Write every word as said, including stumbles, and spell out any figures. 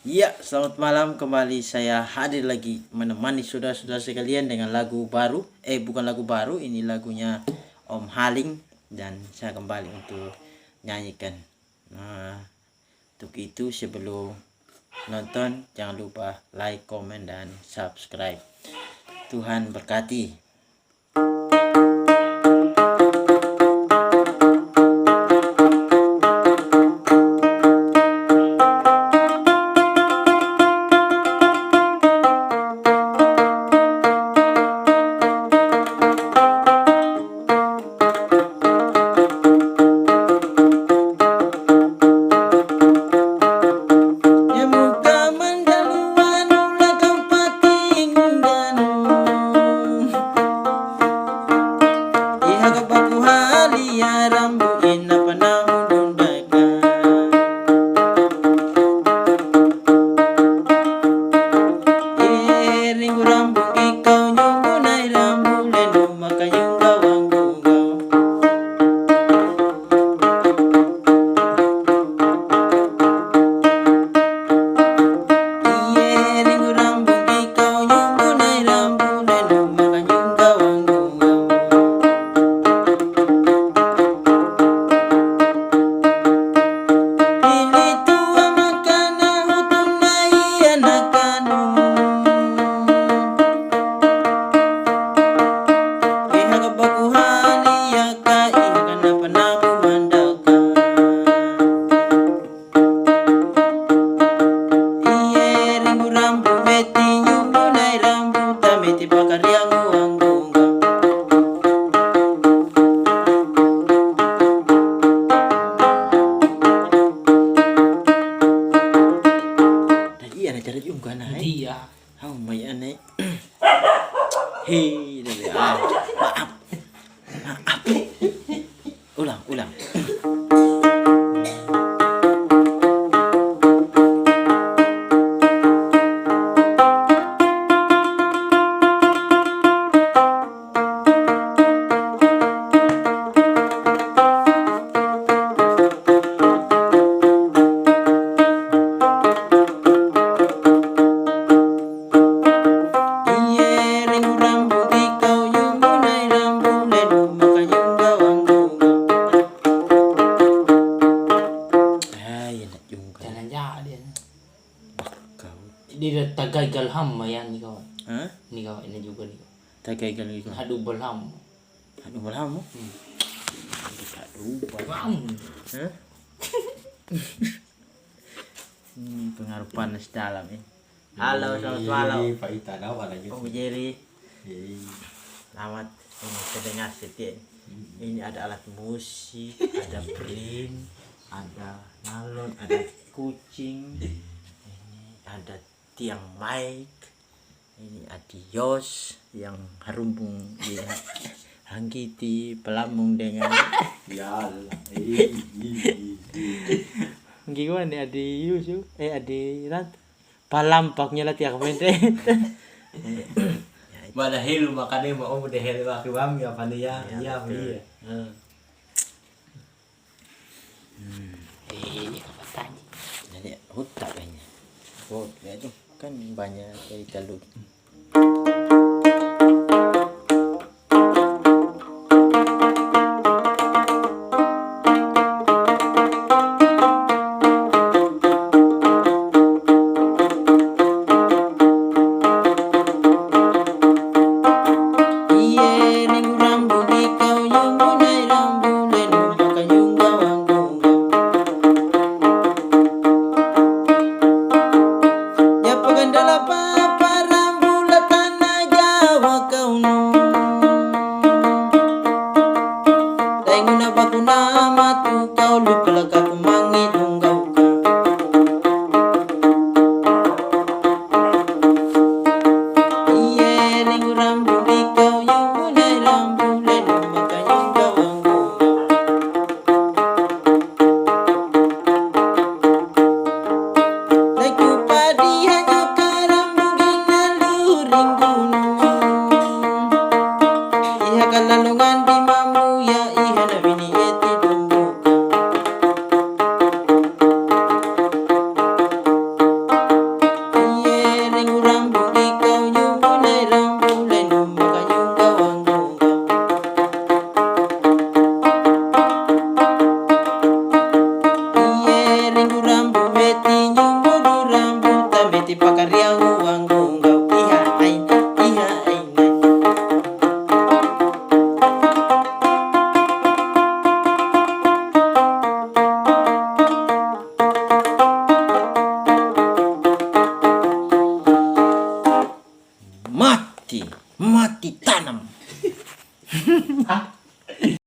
Ya, selamat malam. Kembali saya hadir lagi menemani saudara-saudara sekalian dengan lagu baru. Eh, bukan lagu baru, ini lagunya Om Haling. Dan saya kembali untuk nyanyikan. Nah, untuk itu, sebelum nonton, jangan lupa like, komen, dan subscribe. Tuhan berkati. Tadi ada cara juga, nah, eh. Iya. Hau mai aneh. Hei, dah, dah. Ah, maaf. Maaf. Ulang, ulang. Ai, enak juga. Jalan-jalan. Bakau. Dia dah tagay galham ya ni kau. Hah? Ni kau, ini juga ni kau. Tagay gal itu. Aduh, belham. Aduh, belham. Hmm. Aduh, belham. Hah? Hmm, pengaruh panas dalam ini. Halo, selamat malam. Ih, Pak Ita, kenapa lagi? Om Jerry. Ih. Selamat ini terdengar sedikit. Hmm. Ini ada alat musik, ada beling, ada nalon, ada kucing. Ini ada tiang mic. Ini ada Yos yang harumbung di Hanggiti pelamung dengan. Ya Allah. Eh, eh, eh, eh. Gimana nih, Adi Yusuf? Eh, Adi Rat. Palam paknya lah tiap main teh. Mana helu makanya mau udah helu aku bang ya, apa nih ya? Ya, iya, betul. Iya. Heeh. Hmm. Eh, ini apa tadi? Jadi hutak kayaknya. Oh, ya itu kan banyak dari telur.